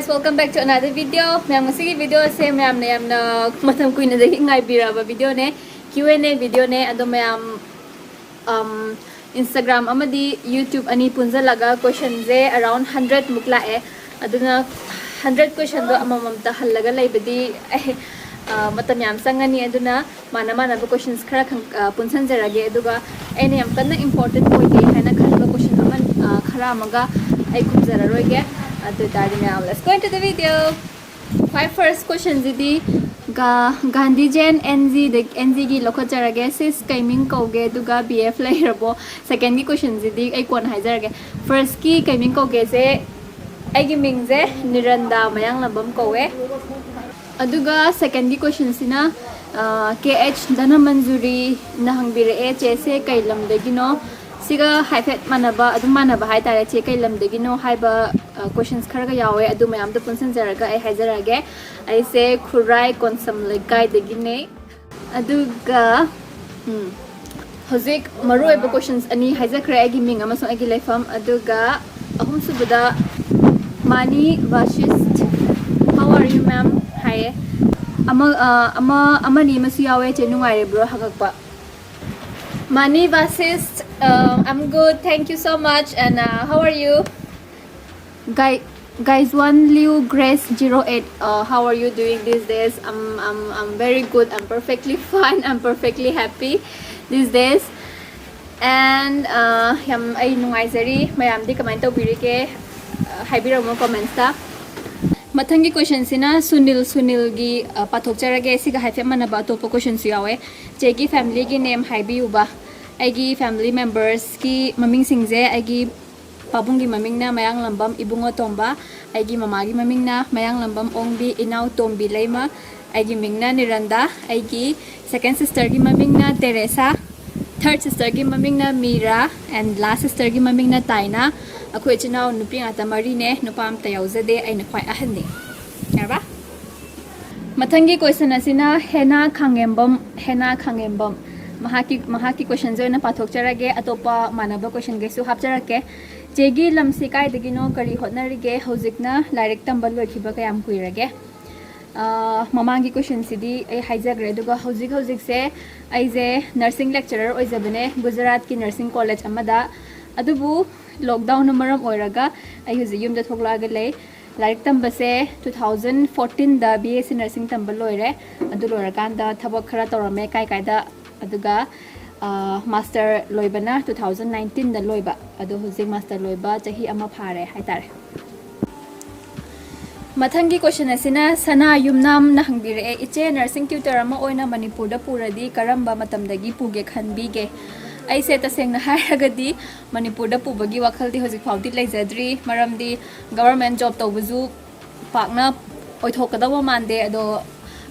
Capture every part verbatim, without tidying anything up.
Welcome back to another video. ꯃꯌꯥꯝ, ꯉꯁꯤꯒꯤ video ꯑꯁꯦ ꯃꯌꯥꯝꯅ ꯌꯥꯝꯅ ꯃꯇꯝ ꯀꯨꯏꯅꯗꯒꯤ ꯉꯥꯏꯕꯤꯔꯕ video ꯅꯦ, Q and A video ꯅꯦ꯫ ꯑꯗꯣ ꯃꯌꯥꯝ, um, Instagram ꯑꯃꯗꯤ YouTube ꯑꯅꯤ ꯄꯨꯟꯁꯤꯜꯂꯒ question ꯁꯦ around hundred ꯃꯨꯛ ꯂꯥꯛꯑꯦ꯫ ꯑꯗꯨꯅ hundred question ꯗꯣ ꯑꯃꯃꯝꯇ ꯍꯜꯂꯒ ꯂꯩꯕꯗꯤ ꯑꯩ, ꯑ, ꯃꯇꯝ ꯌꯥꯝ ꯆꯪꯉꯅꯤ꯫ ꯑꯗꯨꯅ ꯃꯥꯟꯅ ꯃꯥꯟꯅꯕ questions ꯈꯔ ꯈꯪ-, ꯑ, ꯄꯨꯟꯁꯤꯟꯖꯔꯒꯦ꯫ ꯑꯗꯨꯒ ꯑꯩꯅ ꯌꯥꯝ ꯀꯟꯅ important ꯑꯣꯏꯗꯦ ꯍꯥꯏꯅ ꯈꯟꯕ question ꯑꯃ, ꯑ, ꯈꯔ ꯑꯃꯒ ꯑꯩ ꯈꯨꯝꯖꯔꯔꯣꯏꯒꯦ꯫ ꯑꯗꯨ ꯑꯣꯏꯇꯥꯔꯗꯤ ꯃꯌꯥꯝ, let's go into the video. ꯈ꯭ꯋꯥꯏ first question ꯁꯤꯗꯤ ꯒꯥ-, ꯒꯥꯟꯙꯤ ꯖꯦꯟ N G ꯗ, N G ꯒꯤ ꯂꯧꯈꯠꯆꯔꯒꯦ꯫ Sis, ꯀꯩ ꯃꯤꯡ ꯀꯧꯒꯦ? ꯑꯗꯨꯒ B F ꯂꯩꯔꯕꯣ? Second ꯒꯤ question ꯁꯤꯗꯤ ꯑꯩ ꯀꯣꯟꯅ ꯍꯥꯏꯖꯔꯒꯦ꯫ First ꯀꯤ ꯀꯩ ꯃꯤꯡ ꯀꯧꯒꯦꯁꯦ, ꯑꯩꯒꯤ ꯃꯤꯡꯁꯦ ꯅꯤꯔꯟꯗꯥ ꯃꯌꯥꯡꯂꯝꯕꯝ ꯀꯧꯋꯦ꯫ ꯑꯗꯨꯒ second ꯒꯤ question ꯁꯤꯅ, ꯑ, K H ꯙꯅꯃꯟꯖꯨꯔꯤꯅ ꯍꯪꯕꯤꯔꯛꯑꯦ, "ꯆꯦꯁꯦ ꯀꯩ ꯂꯝꯗꯒꯤꯅꯣ?" ꯁꯤꯒ ꯍꯥꯏꯐꯦꯠ ꯃꯥꯟꯅꯕ, ꯑꯗꯨꯝ ꯃꯥꯟꯅꯕ ꯍꯥꯏꯇꯥꯔꯦ, "ꯆꯦ ꯀꯩ ꯂꯝꯗꯒꯤꯅꯣ?" ꯍꯥꯏꯕ, ꯑ, questions ꯈꯔꯒ ꯌꯥꯎꯋꯦ꯫ ꯑꯗꯨ ꯃꯌꯥꯝꯗꯣ ꯄꯨꯟꯁꯤꯟꯖꯔꯒ ꯑꯩ ꯍꯥꯏꯖꯔꯛꯑꯒꯦ꯫ ꯑꯩꯁꯦ ꯈꯨꯔꯥꯏ ꯀꯣꯟꯁꯝ ꯂꯩꯀꯥꯏꯗꯒꯤꯅꯦ꯫ ꯑꯗꯨꯒ, ꯎꯝ, ꯍꯧꯖꯤꯛ ꯃꯔꯨꯑꯣꯏꯕ questions ꯑꯅꯤ ꯍꯥꯏꯖꯈ꯭ꯔꯦ, ꯑꯩꯒꯤ ꯃꯤꯡ ꯑꯃꯁꯨꯡ ꯑꯩꯒꯤ ꯂꯩꯐꯝ꯫ ꯑꯗꯨꯒ ꯑꯍꯨꯝꯁꯨꯕꯗ ꯃꯥꯅꯤ ꯚꯥꯁꯤꯁ, "How are you, ma'am?" ꯍꯥꯏꯌꯦ꯫ ꯑꯃ, ꯑ, ꯑꯃ, ꯑꯃꯅꯤ ꯑꯃꯁꯨ ꯌꯥꯎꯋꯦ, "ꯆꯦ ꯅꯨꯡꯉꯥꯏꯔꯤꯕ꯭ꯔꯣ?" ꯍꯪꯉꯛꯄ꯫ Mani Basis, uh, I'm good, thank you so much, and, uh, how are you? Gai-, Gaizwan Liu Grace zero eight, uh, how are you doing these days? I'm, I'm, I'm very good, I'm perfectly fine, I'm perfectly happy these days. And, uh, ꯌꯥꯝ ꯑꯩ ꯅꯨꯡꯉꯥꯏꯖꯔꯤ꯫ ꯃꯌꯥꯝꯗꯤ ꯀꯃꯥꯏꯅ ꯇꯧꯕꯤꯔꯤꯒꯦ? Uh, ꯍꯥꯏꯕꯤꯔꯝꯃꯣ comments ꯇ꯫ ꯃꯊꯪꯒꯤ question ꯁꯤꯅ Sunil, ꯁꯨꯅꯤꯜꯒꯤ, uh, ꯄꯥꯊꯣꯛꯆꯔꯒꯦ꯫ ꯁꯤꯒ ꯍꯥꯏꯐꯦꯠ ꯃꯥꯟꯅꯕ ꯑꯇꯣꯞꯄ question ꯁꯨ ꯌꯥꯎꯋꯦ꯫ "ꯆꯦꯒꯤ family ꯒꯤ name ꯍꯥꯏꯕꯤꯌꯨꯕ?" ꯑꯩꯒꯤ family members ꯀꯤ ꯃꯃꯤꯡꯁꯤꯡꯁꯦ, ꯑꯩꯒꯤ ꯄꯥꯕꯨꯡꯒꯤ ꯃꯃꯤꯡꯅ ꯃꯌꯥꯡꯂꯝꯕꯝ ꯏꯕꯨꯡꯉꯣ ꯇꯣꯝꯕ, ꯑꯩꯒꯤ ꯃꯃꯥꯒꯤ ꯃꯃꯤꯡꯅ ꯃꯌꯥꯡꯂꯝꯕꯝ ꯑꯣꯡꯕꯤ, ꯏꯅꯥꯎ ꯇꯣꯝꯕꯤ ꯂꯩꯃ, ꯑꯩꯒꯤ ꯃꯤꯡꯅ ꯅꯤꯔꯟꯗꯥ, ꯑꯩꯒꯤ second sister ꯒꯤ ꯃꯃꯤꯡꯅ ꯇꯦꯔꯦꯁꯥ, third sister ꯒꯤ ꯃꯃꯤꯡꯅ ꯃꯤꯔꯥ, and last sister ꯒꯤ ꯃꯃꯤꯡꯅ ꯇꯥꯏꯅꯥ꯫ ꯑꯩꯈꯣꯏ ꯏꯆꯤꯟ ꯏꯅꯥꯎ ꯅꯨꯄꯤ ꯉꯥꯛꯇ ꯃꯔꯤꯅꯦ, ꯅꯨꯄꯥ ꯑꯝꯇ ꯌꯥꯎꯖꯗꯦ, ꯑꯩꯅ ꯈ꯭ꯋꯥꯏ ꯑꯍꯟꯅꯤ꯫ ꯌꯥꯔꯕ? ꯃꯊꯪꯒꯤ question ꯑꯁꯤꯅ ꯍꯦꯅꯥ ꯈꯥꯡꯉꯦꯝꯕꯝ, ꯍꯦꯅꯥ ꯈꯥꯡꯉꯦꯝꯕꯝ꯫ ꯃꯍꯥꯛꯀꯤ, ꯃꯍꯥꯛꯀꯤ question ꯁꯦ ꯑꯣꯏꯅ ꯄꯥꯊꯣꯛꯆꯔꯒꯦ, ꯑꯇꯣꯞꯄ ꯃꯥꯟꯅꯕ question ꯈꯩꯁꯨ ꯍꯥꯞꯆꯔꯛꯀꯦ꯫ ꯆꯦꯒꯤ ꯂꯝꯁꯤ ꯀꯥꯏꯗꯒꯤꯅꯣ? ꯀꯔꯤ ꯍꯣꯠꯅꯔꯤꯒꯦ? ꯍꯧꯖꯤꯛꯅ ꯂꯥꯏꯔꯤꯛ ꯇꯝꯕ ꯂꯣꯏꯈꯤꯕ ꯀꯌꯥꯝ ꯀꯨꯏꯔꯒꯦ? ꯑ, ꯃꯃꯥꯡꯒꯤ questionꯁꯤꯗꯤ ꯑꯩ ꯍꯥꯏꯖꯈ꯭ꯔꯦ꯫ ꯑꯗꯨꯒ ꯍꯧꯖꯤꯛ ꯍꯧꯖꯤꯛꯁꯦ ꯑꯩꯁꯦ nursing lecturer ꯑꯣꯏꯖꯕꯅꯦ ꯒꯨꯖꯔꯥꯠꯀꯤ nursing college ꯑꯃꯗ꯫ ꯑꯗꯨꯕꯨ lockdownꯅ ꯃꯔꯝ ꯑꯣꯏꯔꯒ ꯑꯩ ꯍꯧꯖꯤꯛ ꯌꯨꯝꯗ ꯊꯣꯛꯂꯛꯑꯒ ꯂꯩ꯫ ꯂꯥꯏꯔꯤꯛ ꯇꯝꯕꯁꯦ two thousand fourteenꯗ B S C nursing ꯇꯝꯕ ꯂꯣꯏꯔꯦ꯫ ꯑꯗꯨ ꯂꯣꯏꯔꯀꯥꯟꯗ ꯊꯕꯛ ꯈꯔ ꯇꯧꯔꯝꯃꯦ ꯀꯥꯏ ꯀꯥꯏꯗ꯫ ꯑꯗꯨꯒ, ꯑ, master ꯂꯣꯏꯕꯅ two thousand nineteenꯗ ꯂꯣꯏꯕ꯫ ꯑꯗꯣ ꯍꯧꯖꯤꯛ master ꯂꯣꯏꯕ ꯆꯍꯤ ꯑꯃ ꯐꯥꯔꯦ ꯍꯥꯏꯇꯥꯔꯦ꯫ ꯃꯊꯪꯒꯤ question ꯑꯁꯤꯅ ꯁꯅꯥ ꯌꯨꯝꯅꯥꯝꯅ ꯍꯪꯕꯤꯔꯛꯑꯦ, "ꯏꯆꯦ, nursing tutor ꯑꯃ ꯑꯣꯏꯅ ꯃꯅꯤꯄꯨꯔꯗ ꯄꯨꯔꯗꯤ ꯀꯔꯝꯕ ꯃꯇꯝꯗꯒꯤ ꯄꯨꯒꯦ ꯈꯟꯕꯤꯒꯦ?" ꯑꯩꯁꯦ ꯇꯁꯦꯡꯅ ꯍꯥꯏꯔꯒꯗꯤ ꯃꯅꯤꯄꯨꯔꯗ ꯄꯨꯕꯒꯤ ꯋꯥꯈꯜꯗꯤ ꯍꯧꯖꯤꯛ ꯐꯥꯎꯗꯤ ꯂꯩꯖꯗ꯭ꯔꯤ꯫ ꯃꯔꯝꯗꯤ government job ꯇꯧꯕꯁꯨ ꯄꯥꯛꯅ ꯑꯣꯏꯊꯣꯛꯀꯗꯧꯕ ꯃꯥꯟꯗꯦ꯫ ꯑꯗꯣ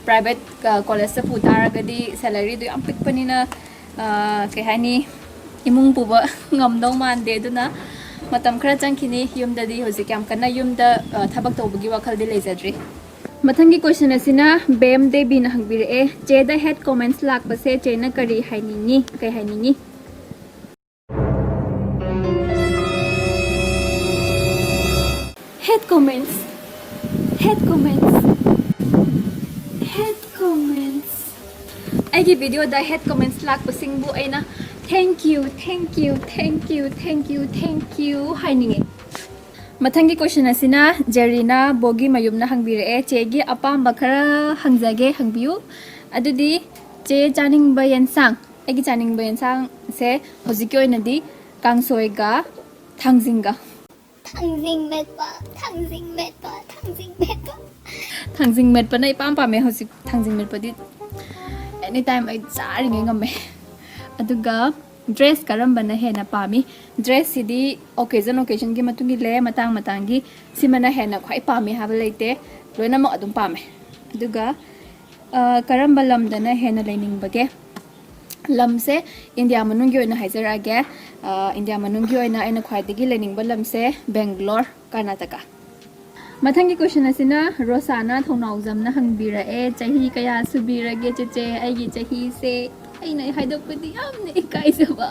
private, ꯑ, collegeꯇ ꯄꯨ ꯇꯥꯔꯒꯗꯤ salaryꯗꯣ ꯌꯥꯝ ꯄꯤꯛꯄꯅꯤꯅ, ꯑ, ꯀꯩ ꯍꯥꯏꯅꯤ, ꯏꯃꯨꯡ ꯄꯨꯕ ꯉꯝꯗꯧ ꯃꯥꯟꯗꯦ꯫ ꯑꯗꯨꯅ ꯃꯇꯝ ꯈꯔ ꯆꯪꯈꯤꯅꯤ꯫ ꯌꯨꯝꯗꯗꯤ ꯍꯧꯖꯤꯛ ꯌꯥꯝ ꯀꯟꯅ ꯌꯨꯝꯗ, ꯑ, ꯊꯕꯛ ꯇꯧꯕꯒꯤ ꯋꯥꯈꯜꯗꯤ ꯂꯩꯖꯗ꯭ꯔꯤ꯫ ꯃꯊꯪꯒꯤ question ꯑꯁꯤꯅ ꯕꯦꯝ ꯗꯦꯕꯤꯅ ꯍꯪꯕꯤꯔꯛꯑꯦ, "ꯆꯦꯗ hate comments ꯂꯥꯛꯄꯁꯦ ꯆꯦꯅ ꯀꯔꯤ ꯍꯥꯏꯅꯤꯡꯉꯤ? ꯀꯩ ꯍꯥꯏꯅꯤꯡꯉꯤ?" Hate comments, hate comments, hate comments. ꯑꯩꯒꯤ videoꯗ hate comments ꯂꯥꯛꯄꯁꯤꯡꯕꯨ ꯑꯩꯅ thank you, thank you, thank you, thank you, thank you ꯍꯥꯏꯅꯤꯡꯉꯤ꯫ ꯃꯊꯪꯒꯤ question ꯑꯁꯤꯅ ꯖꯦꯔꯤꯅꯥ ꯕꯣꯒꯤ ꯃꯌꯨꯝꯅ ꯍꯪꯕꯤꯔꯛꯑꯦ, "ꯆꯦꯒꯤ ꯑꯄꯥꯝꯕ ꯈꯔ ꯍꯪꯖꯒꯦ, ꯍꯪꯕꯤꯌꯨ꯫ ꯑꯗꯨꯗꯤ ꯆꯦ ꯆꯥꯅꯤꯡꯕ ꯌꯦꯟꯁꯥꯡ?" ꯑꯩꯒꯤ ꯆꯥꯅꯤꯡꯕ ꯌꯦꯟꯁꯥꯡꯁꯦ ꯍꯧꯖꯤꯛꯀꯤ ꯑꯣꯏꯅꯗꯤ ꯀꯥꯡꯁꯣꯏꯒ ꯊꯥꯡꯖꯤꯡꯒ꯫ ꯊꯥꯡꯖꯤꯡ ꯃꯦꯠꯄ, ꯊꯥꯡꯖꯤꯡ ꯃꯦꯠꯄ, ꯊꯥꯡꯖꯤꯡ ꯃꯦꯠꯄ꯫ ꯊꯥꯡꯖꯤꯡ ꯃꯦꯠꯄꯅ ꯏꯄꯥꯝ ꯄꯥꯝꯃꯦ ꯍꯧꯖꯤꯛ꯫ ꯊꯥꯡꯖꯤꯡ ꯃꯦꯠꯄꯗꯤ anytime ꯑꯩ ꯆꯥꯔꯤꯉꯩ ꯉꯝꯃꯦ꯫ ꯑꯗꯨꯒ dress ꯀꯔꯝꯕꯅ ꯍꯦꯟꯅ ꯄꯥꯝꯃꯤ? Dressꯁꯤꯗꯤ occasion occasionꯒꯤ ꯃꯇꯨꯡ ꯏꯜꯂꯦ, ꯃꯇꯥꯡ ꯃꯇꯥꯡꯒꯤ꯫ ꯁꯤꯃꯅ ꯍꯦꯟꯅ ꯈ꯭ꯋꯥꯏ ꯄꯥꯝꯃꯤ ꯍꯥꯏꯕ ꯂꯩꯇꯦ, ꯂꯣꯏꯅꯃꯛ ꯑꯗꯨꯝ ꯄꯥꯝꯃꯦ꯫ ꯑꯗꯨꯒ, ꯑ, ꯀꯔꯝꯕ ꯂꯝꯗꯅ ꯍꯦꯟꯅ ꯂꯩꯅꯤꯡꯕꯒꯦ? ꯂꯝꯁꯦ ꯏꯟꯗꯤꯌꯥ ꯃꯅꯨꯡꯒꯤ ꯑꯣꯏꯅ ꯍꯥꯏꯖꯔꯛꯑꯒꯦ꯫ ꯑ, ꯏꯟꯗꯤꯌꯥ ꯃꯅꯨꯡꯒꯤ ꯑꯣꯏꯅ ꯑꯩꯅ ꯈ꯭ꯋꯥꯏꯗꯒꯤ ꯂꯩꯅꯤꯡꯕ ꯂꯝꯁꯦ ꯕꯦꯡꯒ꯭ꯂꯣꯔ, ꯀꯔꯅꯥꯇꯀꯥ꯫ ꯃꯊꯪꯒꯤ question ꯑꯁꯤꯅ ꯔꯣꯁꯥꯅ ꯊꯧꯅꯥꯎꯖꯝꯅ ꯍꯪꯕꯤꯔꯛꯑꯦ, "ꯆꯍꯤ ꯀꯌꯥ ꯁꯨꯕꯤꯔꯒꯦ ꯆꯦꯆꯦ?" ꯑꯩꯒꯤ ꯆꯍꯤꯁꯦ ꯑꯩꯅ ꯍꯥꯏꯗꯣꯛꯄꯗꯤ ꯌꯥꯝꯅ ꯏꯀꯥꯏꯖꯕ꯫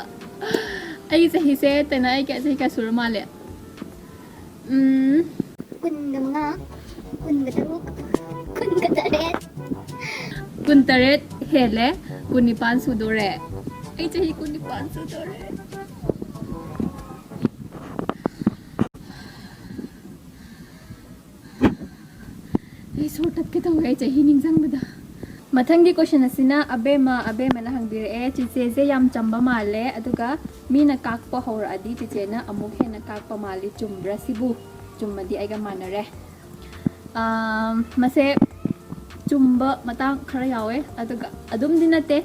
ꯑꯩꯒꯤ ꯆꯍꯤꯁꯦ ꯇꯦꯅꯥ, ꯑꯩ ꯀꯌꯥ, ꯆꯍꯤ ꯀꯌꯥ ꯁꯨꯔ ꯃꯥꯜꯂꯦ? ꯎꯝ, ꯀꯨꯟꯒ ꯃꯉꯥ, ꯀꯨꯟꯒ ꯇꯔꯨꯛ, ꯀꯨꯟꯒ ꯇꯔꯦꯠ꯫ ꯀꯨꯟꯇꯔꯦꯠ ꯍꯦꯜꯂꯦ, ꯀꯨꯟꯅꯤꯄꯥꯟ ꯁꯨꯗꯣꯔꯦ꯫ ꯑꯩ ꯆꯍꯤ ꯀꯨꯟꯅꯤꯄꯥꯟ ꯁꯨꯗꯣꯔꯦ꯫ ꯑꯩ ꯁꯣꯔ ꯇꯠꯀꯦ ꯇꯧꯋꯦ ꯑꯩ ꯆꯍꯤ ꯅꯤꯡꯁꯤꯡꯕꯗ꯫ ꯃꯊꯪꯒꯤ ꯀꯣꯏꯁꯟ ꯑꯁꯤꯅ ꯑꯕꯦꯝꯃ, ꯑꯕꯦꯝꯃꯅ ꯍꯪꯕꯤꯔꯛꯑꯦ, "ꯆꯤꯆꯦꯁꯦ ꯌꯥꯝ ꯆꯝꯕ ꯃꯥꯜꯂꯦ, ꯑꯗꯨꯒ ꯃꯤꯅ ꯀꯥꯛꯄ ꯍꯧꯔꯛꯑꯗꯤ ꯆꯤꯆꯦꯅ ꯑꯃꯨꯛ ꯍꯦꯟꯅ ꯀꯥꯛꯄ ꯃꯥꯜꯂꯤ, ꯆꯨꯝꯕ꯭ꯔꯥ ꯁꯤꯕꯨ?" ꯆꯨꯝꯃꯗꯤ ꯑꯩꯒ ꯃꯥꯟꯅꯔꯦ꯫ ꯑꯥꯝ, ꯃꯁꯦ ꯆꯨꯝꯕ ꯃꯇꯥꯡ ꯈꯔ ꯌꯥꯎꯋꯦ, ꯑꯗꯨꯒ ꯑꯗꯨꯝꯗꯤ ꯅꯠꯇꯦ꯫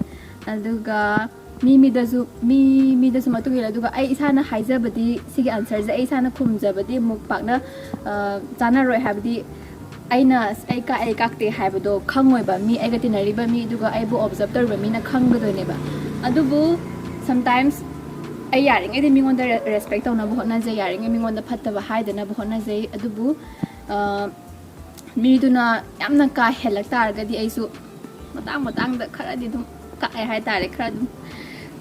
ꯑꯗꯨꯒ ꯃꯤ ꯃꯤꯗꯁꯨ, ꯃꯤ ꯃꯤꯗꯁꯨ ꯃꯇꯨꯡ ꯏꯜꯂꯦ꯫ ꯑꯗꯨꯒ ꯑꯩ ꯏꯁꯥꯅ ꯍꯥꯏꯖꯕꯗꯤ, ꯁꯤꯒꯤ ꯑꯟꯁꯔꯁꯦ ꯑꯩ ꯏꯁꯥꯅ ꯈꯨꯝꯖꯕꯗꯤ ꯑꯃꯨꯛ ꯄꯥꯛꯅ, ꯑ, ꯆꯥꯟꯅꯔꯣꯏ꯫ ꯍꯥꯏꯕꯗꯤ ꯑꯩꯅ, "ꯑꯩ ꯀꯥꯛꯑꯦ, ꯑꯩ ꯀꯥꯛꯇꯦ" ꯍꯥꯏꯕꯗꯣ ꯈꯪꯉꯣꯏꯕ꯫ ꯃꯤ, ꯑꯩꯒ ꯇꯤꯟꯅꯔꯤꯕ ꯃꯤ, ꯑꯗꯨꯒ ꯑꯩꯕꯨ ꯑꯣꯕꯖꯔꯞ ꯇꯧꯔꯤꯕ ꯃꯤꯅ ꯈꯪꯒꯗꯣꯏꯅꯦꯕ꯫ ꯑꯗꯨꯕꯨ sometimes ꯑꯩ ꯌꯥꯔꯤꯉꯩꯗꯤ ꯃꯤꯉꯣꯟꯗ ꯔꯦ-, ꯔꯦꯁꯄꯦꯛ ꯇꯧꯅꯕ ꯍꯣꯠꯅꯖꯩ, ꯌꯥꯔꯤꯉꯩ ꯃꯤꯉꯣꯟꯗ ꯐꯠꯇꯕ ꯍꯥꯏꯗꯅꯕ ꯍꯣꯠꯅꯖꯩ꯫ ꯑꯗꯨꯕꯨ, ꯑ, ꯃꯤꯗꯨꯅ ꯌꯥꯝꯅ ꯀꯥ ꯍꯦꯜꯂꯛ ꯇꯥꯔꯒꯗꯤ ꯑꯩꯁꯨ ꯃꯇꯥꯡ ꯃꯇꯥꯡꯗ ꯈꯔꯗꯤ ꯑꯗꯨꯝ ꯀꯥꯛꯑꯦ ꯍꯥꯏꯇꯥꯔꯦ, ꯈꯔ ꯑꯗꯨꯝ꯫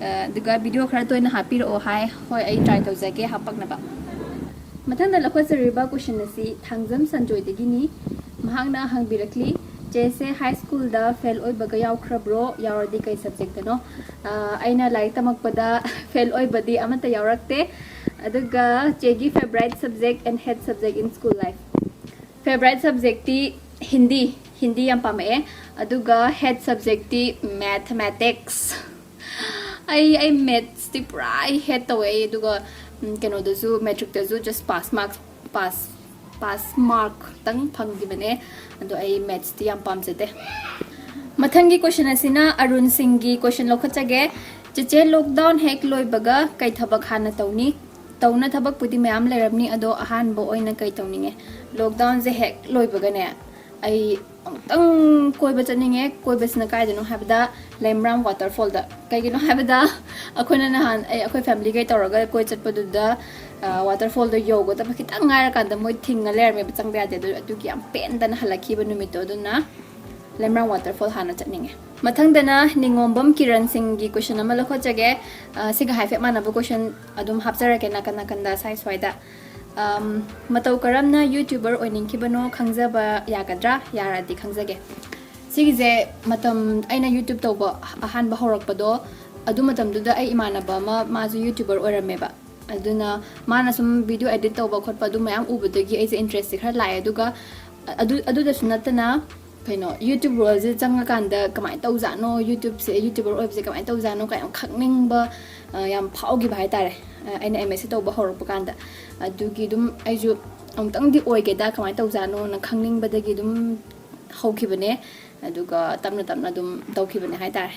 ꯑ, ꯑꯗꯨꯒ ꯚꯤꯗꯤꯑꯣ ꯈꯔ ꯇꯣꯏꯅ ꯍꯥꯞꯄꯤꯔꯛꯑꯣ ꯍꯥꯏ꯫ ꯍꯣꯏ, ꯑꯩ ꯇ꯭ꯔꯥꯏ ꯇꯧꯖꯒꯦ ꯍꯥꯞꯄꯛꯅꯕ꯫ ꯃꯊꯪꯗ ꯂꯧꯈꯠꯆꯔꯤꯕ ꯀꯣꯏꯁꯟ ꯑꯁꯤ ꯊꯥꯡꯖꯝ ꯁꯟꯖꯣꯏꯗꯒꯤꯅꯤ꯫ ꯃꯍꯥꯛꯅ ꯍꯪꯕꯤꯔꯛꯂꯤ, "ꯆꯦꯁꯦ ꯍꯥꯏ ꯁ꯭ꯀꯨꯜꯗ ꯐꯦꯜ ꯑꯣꯏꯕꯒ ꯌꯥꯎꯈ꯭ꯔꯕ꯭ꯔꯣ? ꯌꯥꯎꯔꯗꯤ ꯀꯩ ꯁꯕꯖꯦꯛꯇꯅꯣ?" ꯑ, ꯑꯩꯅ ꯂꯥꯏꯔꯤꯛ ꯇꯝꯃꯛꯄꯗ ꯐꯦꯜ ꯑꯣꯏꯕꯗꯤ ꯑꯃꯠꯇ ꯌꯥꯎꯔꯛꯇꯦ꯫ ꯑꯗꯨꯒ ꯆꯦꯒꯤ favourite subject and hate subject in school life? Favourite subjectꯇꯤ Hindi, Hindi ꯌꯥꯝ ꯄꯥꯝꯃꯛꯑꯦ꯫ ꯑꯗꯨꯒ hate subjectꯇꯤ mathematics꯫ ꯑꯩ, ꯑꯩ mathsꯇꯤ ꯄꯨꯔꯥ ꯑꯩ hate ꯇꯧꯋꯦ꯫ ꯑꯩ ꯑꯗꯨꯒ, ꯎꯝ, ꯀꯩꯅꯣꯗꯁꯨ, matricꯇꯁꯨ just pass marks, pass, pass markꯇꯪ ꯐꯪꯈꯤꯕꯅꯦ꯫ ꯑꯗꯣ ꯑꯩ mathsꯇꯤ ꯌꯥꯝ ꯄꯥꯝꯖꯗꯦ꯫ ꯃꯊꯪꯒꯤ ꯀꯣꯏꯁꯟ ꯑꯁꯤꯅ ꯑꯔꯨꯟ ꯁꯤꯡꯒꯤ ꯀꯣꯏꯁꯟ ꯂꯧꯈꯠꯆꯒꯦ꯫ "ꯆꯦꯆꯦ, ꯂꯣꯛꯗꯥꯎꯟ ꯍꯦꯛ ꯂꯣꯏꯕꯒ ꯀꯩ ꯊꯕꯛ ꯍꯥꯟꯅ ꯇꯧꯅꯤ?" ꯇꯧꯅ ꯊꯕꯛꯄꯨꯗꯤ ꯃꯌꯥꯝ ꯂꯩꯔꯝꯅꯤ, ꯑꯗꯣ ꯑꯍꯥꯟꯕ ꯑꯣꯏꯅ ꯀꯩ ꯇꯧꯅꯤꯡꯉꯦ? ꯂꯣꯛꯗꯥꯎꯟꯁꯦ ꯍꯦꯛ ꯂꯣꯏꯕꯒꯅꯦ, ꯑꯩ ꯑꯃꯨꯛꯇꯪ ꯀꯣꯏꯕ ꯆꯠꯅꯤꯡꯉꯦ꯫ ꯀꯣꯏꯕꯁꯤꯅ ꯀꯥꯏꯗꯅꯣ ꯍꯥꯏꯕꯗ, ꯂꯩꯃꯔꯥꯝ waterfallꯗ꯫ ꯀꯩꯒꯤꯅꯣ ꯍꯥꯏꯕꯗ, ꯑꯩꯈꯣꯏꯅ ꯅꯍꯥꯟ, ꯑꯩ, ꯑꯩꯈꯣꯏ familyꯈꯩ ꯇꯧꯔꯒ ꯀꯣꯏ ꯆꯠꯄꯗꯨꯗ, ꯑ, waterfallꯗꯣ ꯌꯧꯒꯗꯕ ꯈꯤꯇꯪ ꯉꯥꯏꯔꯀꯥꯟꯗ ꯃꯣꯏ ꯊꯤꯡꯉ ꯂꯩꯔꯝꯃꯦꯕ, ꯆꯪꯕ ꯌꯥꯗꯦ꯫ ꯑꯗꯨ, ꯑꯗꯨꯒꯤ ꯌꯥꯝ ꯄꯦꯟꯗꯅ ꯍꯜꯂꯛꯈꯤꯕ ꯅꯨꯃꯤꯠꯇꯣ꯫ ꯑꯗꯨꯅ ꯂꯩꯃꯔꯥꯝ ꯋꯥꯇꯔꯐꯣꯜ ꯍꯥꯟꯅ ꯆꯠꯅꯤꯡꯉꯦ꯫ ꯃꯊꯪꯗꯅ ꯅꯤꯉꯣꯝꯕꯝ ꯀꯤꯔꯟ ꯁꯤꯡꯒꯤ ꯀꯣꯏꯁꯟ ꯑꯃ ꯂꯧꯈꯠꯆꯒꯦ꯫ ꯑ, ꯁꯤꯒ ꯍꯥꯏꯐꯦꯠ ꯃꯥꯟꯅꯕ ꯀꯣꯏꯁꯟ ꯑꯗꯨꯝ ꯍꯥꯞꯆꯔꯛꯀꯦ ꯅꯥꯀꯟ ꯅꯥꯀꯟꯗ ꯁꯥꯏ ꯁ꯭ꯋꯥꯏꯗ꯫ ꯑꯝ, ꯃꯇꯧ ꯀꯔꯝꯅ ꯌꯨꯇ꯭ꯌꯨꯕꯔ ꯑꯣꯏꯅꯤꯡꯈꯤꯕꯅꯣ ꯈꯪꯖꯕ ꯌꯥꯒꯗ꯭ꯔꯥ? ꯌꯥꯔꯗꯤ ꯈꯪꯖꯒꯦ꯫ ꯁꯤꯒꯤꯁꯦ ꯃꯇꯝ ꯑꯩꯅ ꯌꯨꯇ꯭ꯌꯨꯕ ꯇꯧꯕ ꯑꯍꯥꯟꯕ ꯍꯧꯔꯛꯄꯗꯣ, ꯑꯗꯨ ꯃꯇꯝꯗꯨꯗ ꯑꯩ ꯏꯃꯥꯟꯅꯕ ꯑꯃ, ꯃꯥꯁꯨ ꯌꯨꯇ꯭ꯌꯨꯕꯔ ꯑꯣꯏꯔꯝꯃꯦꯕ꯫ ꯑꯗꯨꯅ ꯃꯥꯅ ꯁꯨꯝ ꯚꯤꯗꯤꯑꯣ ꯑꯦꯗꯤꯠ ꯇꯧꯕ ꯈꯣꯠꯄ ꯑꯗꯨ ꯃꯌꯥꯝ ꯎꯕꯗꯒꯤ ꯑꯩꯁꯦ ꯏꯟꯇꯔꯦꯁꯁꯦ ꯈꯔ ꯂꯥꯛꯑꯦ꯫ ꯑꯗꯨꯒ ꯑꯗꯨ, ꯑꯗꯨꯗꯁꯨ ꯅꯠꯇꯅ ꯀꯩꯅꯣ, ꯌꯨꯇ꯭ꯌꯨꯕ ꯋꯥꯔꯜꯁꯦ ꯆꯪꯉꯀꯥꯟꯗ ꯀꯃꯥꯏꯅ ꯇꯧꯖꯥꯠꯅꯣ, ꯌꯨꯇ꯭ꯌꯨꯕꯁꯦ, ꯌꯨꯇ꯭ꯌꯨꯕꯔ ꯑꯣꯏꯕꯁꯦ ꯀꯃꯥꯏꯅ ꯇꯧꯖꯥꯠꯅꯣ ꯀꯥꯏꯅ ꯌꯥꯝ ꯈꯪꯅꯤꯡꯕ, ꯑ, ꯌꯥꯝ ꯐꯥꯎꯈꯤꯕ ꯍꯥꯏꯇꯥꯔꯦ꯫ ꯑ, ꯑꯩꯅ ꯑꯦꯝ ꯑꯦꯁ ꯁꯤ ꯇꯧꯕ ꯍꯧꯔꯛꯄ ꯀꯥꯟꯗ꯫ ꯑꯗꯨꯒꯤ ꯑꯗꯨꯝ ꯑꯩꯁꯨ ꯑꯃꯨꯛꯇꯪꯗꯤ ꯑꯣꯏꯒꯦꯗ, ꯀꯃꯥꯏꯅ ꯇꯧꯖꯥꯠꯅꯣꯅ ꯈꯪꯅꯤꯡꯕꯗꯒꯤ ꯑꯗꯨꯝ ꯍꯧꯈꯤꯕꯅꯦ꯫ ꯑꯗꯨꯒ ꯇꯞꯅ ꯇꯞꯅ ꯑꯗꯨꯝ ꯇꯧꯈꯤꯕꯅꯦ ꯍꯥꯏꯇꯥꯔꯦ꯫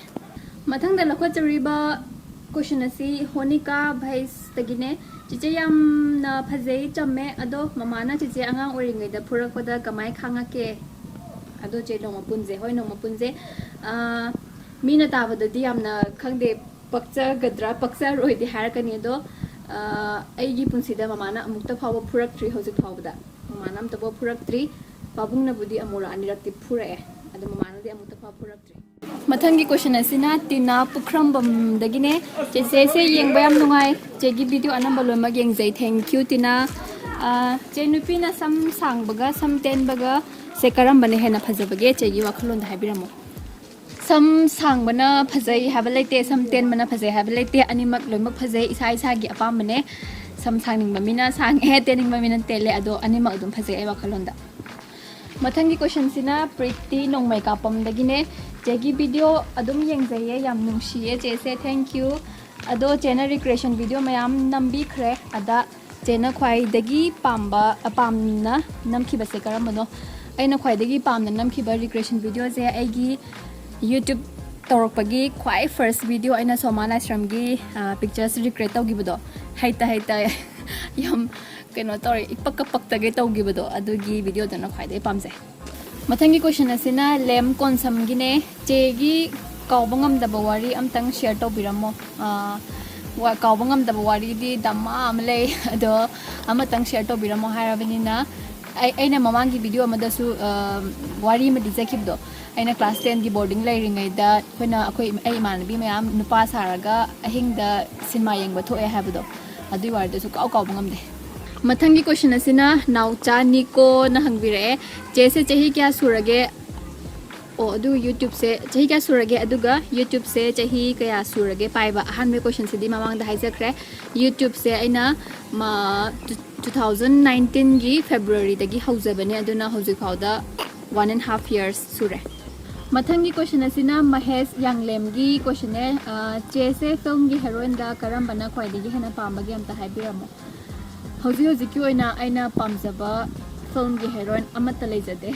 ꯃꯊꯪꯗ ꯂꯧꯈꯠꯆꯔꯤꯕ ꯀꯣꯏꯁꯟ ꯑꯁꯤ ꯍꯣꯅꯤꯀꯥ ꯚꯩꯁꯇꯒꯤꯅꯦ꯫ "ꯆꯤꯆꯦ ꯌꯥꯝꯅ ꯐꯖꯩ, ꯆꯝꯃꯦ, ꯑꯗꯣ ꯃꯃꯥꯅ ꯆꯤꯆꯦ ꯑꯉꯥꯡ ꯑꯣꯏꯔꯤꯉꯩꯗ ꯐꯨꯔꯛꯄꯗ ꯀꯃꯥꯏ ꯈꯥꯡꯉꯛꯀꯦ?" ꯑꯗꯣ ꯆꯦ, ꯅꯣꯡꯃ ꯄꯨꯟꯁꯦ꯫ ꯍꯣꯏ, ꯅꯣꯡꯃ ꯄꯨꯟꯁꯦ꯫ ꯑꯥ, ꯃꯤꯅ ꯇꯥꯕꯗꯗꯤ ꯌꯥꯝꯅ, ꯈꯪꯗꯦ, ꯄꯛꯆꯒꯗ꯭ꯔꯥ ꯄꯛꯆꯔꯣꯏꯗꯤ ꯍꯥꯏꯔꯛꯀꯅꯤ꯫ ꯑꯗꯣ, ꯑꯥ, ꯑꯩꯒꯤ ꯄꯨꯟꯁꯤꯗ ꯃꯃꯥꯅ ꯑꯃꯨꯛꯇ ꯐꯥꯎꯕ ꯐꯨꯔꯛꯇ꯭ꯔꯤ ꯍꯧꯖꯤꯛ ꯐꯥꯎꯕꯗ꯫ ꯃꯃꯥꯅ ꯑꯝꯇꯐꯥꯎ ꯐꯨꯔꯛꯇ꯭ꯔꯤ꯫ ꯄꯥꯕꯨꯡꯅꯕꯨꯗꯤ ꯑꯃꯨꯔꯛ ꯑꯅꯤꯔꯛꯇꯤ ꯐꯨꯔꯛꯑꯦ, ꯑꯗꯣ ꯃꯃꯥꯅꯗꯤ ꯑꯃꯨꯛꯇ ꯐꯥꯎ ꯐꯨꯔꯛꯇ꯭ꯔꯤ꯫ ꯃꯊꯪꯒꯤ ꯀꯣꯏꯁꯟ ꯑꯁꯤꯅ ꯇꯤꯅꯥ ꯄꯨꯈ꯭ꯔꯝꯕꯝꯗꯒꯤꯅꯦ꯫ "ꯆꯦꯆꯦꯁꯦ ꯌꯦꯡꯕ ꯌꯥꯝ ꯅꯨꯡꯉꯥꯏ, ꯆꯦꯒꯤ ꯚꯤꯗꯤꯑꯣ ꯑꯅꯝꯕ ꯂꯣꯏꯅꯃꯛ ꯌꯦꯡꯖꯩ꯫ Thank you, ꯇꯤꯅꯥ꯫ ꯑꯥ, ꯆꯦ, ꯅꯨꯄꯤꯅ ꯁꯝ ꯁꯥꯡꯕꯒ ꯁꯝ ꯇꯦꯟꯕꯒ ꯁꯦ ꯀꯔꯝꯕꯅ ꯍꯦꯟꯅ ꯐꯖꯕꯒꯦ? ꯆꯦꯒꯤ ꯋꯥꯈꯜꯂꯣꯟꯗ ꯍꯥꯏꯕꯤꯔꯝꯃꯣ꯫" ꯁꯝ ꯁꯥꯡꯕꯅ ꯐꯖꯩ ꯍꯥꯏꯕ ꯂꯩꯇꯦ, ꯁꯝ ꯇꯦꯟꯕꯅ ꯐꯖꯩ ꯍꯥꯏꯕ ꯂꯩꯇꯦ, ꯑꯅꯤꯃꯛ ꯂꯣꯏꯅꯃꯛ ꯐꯖꯩ, ꯏꯁꯥ ꯏꯁꯥꯒꯤ ꯑꯄꯥꯝꯕꯅꯦ꯫ ꯁꯝ ꯁꯥꯡꯅꯤꯡꯕ ꯃꯤꯅ ꯁꯥꯡꯉꯦ, ꯇꯦꯟꯅꯤꯡꯕ ꯃꯤꯅ ꯇꯦꯜꯂꯦ, ꯑꯗꯣ ꯑꯅꯤꯃꯛ ꯑꯗꯨꯝ ꯐꯖꯩ ꯑꯩ ꯋꯥꯈꯜꯂꯣꯟꯗ꯫ ꯃꯊꯪꯒꯤ ꯀꯣꯏꯁꯟꯁꯤꯅ ꯄ꯭ꯔꯤꯇꯤ ꯅꯣꯡꯃꯩ ꯀꯥꯞꯄꯝꯗꯒꯤꯅꯦ꯫ "ꯆꯦꯒꯤ ꯚꯤꯗꯤꯑꯣ ꯑꯗꯨꯝ ꯌꯦꯡꯖꯩꯌꯦ, ꯌꯥꯝ ꯅꯨꯡꯁꯤꯌꯦ ꯆꯦꯁꯦ, thank you꯫ ꯑꯗꯣ ꯆꯦꯅ ꯔꯤꯀ꯭ꯔꯤꯌꯦꯁꯟ ꯚꯤꯗꯤꯑꯣ ꯃꯌꯥꯝ ꯅꯝꯕꯤꯈ꯭ꯔꯦ, ꯑꯗ ꯆꯦꯅ ꯈ꯭ꯋꯥꯏꯗꯒꯤ ꯄꯥꯝꯕ, ꯑ, ꯄꯥꯝꯅ ꯅꯝꯈꯤꯕꯁꯦ ꯀꯔꯝꯕꯅꯣ?" ꯑꯩꯅ ꯈ꯭ꯋꯥꯏꯗꯒꯤ ꯄꯥꯝꯅ ꯅꯝꯈꯤꯕ ꯔꯤꯀ꯭ꯔꯤꯌꯦꯁꯟ ꯚꯤꯗꯤꯑꯣꯁꯦ ꯑꯩꯒꯤ ꯌꯨꯇ꯭ꯌꯨꯕ ꯇꯧꯔꯛꯄꯒꯤ ꯈ꯭ꯋꯥꯏ ꯐꯥꯔꯁ ꯚꯤꯗꯤꯑꯣ, ꯑꯩꯅ ꯁꯣꯃꯥ ꯂꯥꯏꯁ꯭ꯔꯝꯒꯤ, ꯑ, ꯄꯤꯛꯆꯔꯁ ꯔꯤꯀ꯭ꯔꯤꯌꯦꯠ ꯇꯧꯈꯤꯕꯗꯣ꯫ ꯍꯩꯇ ꯍꯩꯇ ꯌꯥꯝ ꯀꯩꯅꯣ ꯇꯧꯔꯦ, ꯏꯄꯛꯀ ꯄꯛꯇꯒꯩ ꯇꯧꯈꯤꯕꯗꯣ, ꯑꯗꯨꯒꯤ ꯚꯤꯗꯤꯑꯣꯗꯨꯅ ꯈ꯭ꯋꯥꯏꯗꯒꯤ ꯄꯥꯝꯖꯩ꯫ ꯃꯊꯪꯒꯤ ꯀꯣꯏꯁꯟ ꯑꯁꯤꯅ ꯂꯦꯝ ꯀꯣꯟꯁꯝꯒꯤꯅꯦ꯫ "ꯆꯦꯒꯤ ꯀꯥꯎꯕ ꯉꯝꯗꯕ ꯋꯥꯔꯤ ꯑꯝꯇꯪ ꯁꯤꯌꯔ ꯇꯧꯕꯤꯔꯝꯃꯣ꯫" ꯑꯥ, ꯋꯥ-, ꯀꯥꯎꯕ ꯉꯝꯗꯕ ꯋꯥꯔꯤꯗꯤ ꯗꯃꯥ ꯑꯃ ꯂꯩ, ꯑꯗꯣ ꯑꯃꯇꯪ ꯁꯤꯌꯔ ꯇꯧꯕꯤꯔꯝꯃꯣ ꯍꯥꯏꯔꯕꯅꯤꯅ, ꯑꯩ ꯑꯩꯅ ꯃꯃꯥꯡꯒꯤ ꯚꯤꯗꯤꯑꯣ ꯑꯃꯗꯁꯨ ꯑ, ꯋꯥꯔꯤ ꯑꯃ ꯂꯤꯖꯈꯤꯕꯗꯣ, ꯑꯩꯅ ꯀ꯭ꯂꯥꯁ ꯇꯦꯟꯒꯤ ꯕꯣꯔꯗꯤꯡ ꯂꯩꯔꯤꯉꯩꯗ ꯑꯩꯈꯣꯏꯅ ꯑꯩꯈꯣꯏ ꯑꯩ ꯏꯃꯥꯟꯅꯕꯤ ꯃꯌꯥꯝ ꯅꯨꯄꯥ ꯁꯥꯔꯒ ꯑꯍꯤꯡꯗ ꯁꯤꯅꯦꯃꯥ ꯌꯦꯡꯕ ꯊꯣꯛꯑꯦ ꯍꯥꯏꯕꯗꯣ, ꯑꯗꯨꯒꯤ ꯋꯥꯔꯤꯗꯨꯁꯨ ꯀꯥꯎ ꯀꯥꯎꯕ ꯉꯝꯗꯦ꯫ ꯃꯊꯪꯒꯤ ꯀꯣꯏꯁꯟ ꯑꯁꯤꯅ ꯅꯥꯎꯆꯥ ꯅꯤꯀꯣꯅ ꯍꯪꯕꯤꯔꯛꯑꯦ, "ꯆꯦꯁꯦ ꯆꯍꯤ ꯀꯌꯥ ꯁꯨꯔꯒꯦ?" ꯑꯣ, ꯑꯗꯨ ꯌꯨꯇ꯭ꯌꯨꯕꯁꯦ ꯆꯍꯤ ꯀꯌꯥ ꯁꯨꯔꯒꯦ? ꯑꯗꯨꯒ ꯌꯨꯇ꯭ꯌꯨꯕꯁꯦ ꯆꯍꯤ ꯀꯌꯥ ꯁꯨꯔꯒꯦ ꯄꯥꯏꯕ? ꯑꯍꯥꯟꯕ ꯀꯣꯏꯁꯟꯁꯤꯗꯤ ꯃꯃꯥꯡꯗ ꯍꯥꯏꯖꯈ꯭ꯔꯦ꯫ ꯌꯨꯇ꯭ꯌꯨꯕꯁꯦ ꯑꯩꯅ ꯃ-, ꯇꯨ ꯊꯥꯎꯖꯟ ꯅꯥꯏꯟꯇꯤꯟꯒꯤ ꯐꯦꯕ꯭ꯔꯨꯋꯥꯔꯤꯗꯒꯤ ꯍꯧꯖꯕꯅꯦ, ꯑꯗꯨꯅ ꯍꯧꯖꯤꯛ ꯐꯥꯎꯗ one and half years ꯁꯨꯔꯦ꯫ ꯃꯊꯪꯒꯤ ꯀꯣꯏꯁꯟ ꯑꯁꯤꯅ ꯃꯍꯦꯁ ꯌꯥꯡꯂꯦꯝꯒꯤ ꯀꯣꯏꯁꯟꯅꯦ꯫ ꯑ, ꯆꯦꯁꯦ ꯐꯤꯜꯝꯒꯤ ꯍꯦꯔꯣꯏꯟꯗ ꯀꯔꯝꯕꯅ ꯈ꯭ꯋꯥꯏꯗꯒꯤ ꯍꯦꯟꯅ ꯄꯥꯝꯕꯒꯦ ꯑꯝꯇ ꯍꯥꯏꯕꯤꯔꯝꯃꯣ꯫ ꯍꯧꯖꯤꯛ ꯍꯧꯖꯤꯛꯀꯤ ꯑꯣꯏꯅ ꯑꯩꯅ ꯄꯥꯝꯖꯕ ꯐꯤꯜꯝꯒꯤ ꯍꯦꯔꯣꯏꯟ ꯑꯃꯠꯇ ꯂꯩꯖꯗꯦ꯫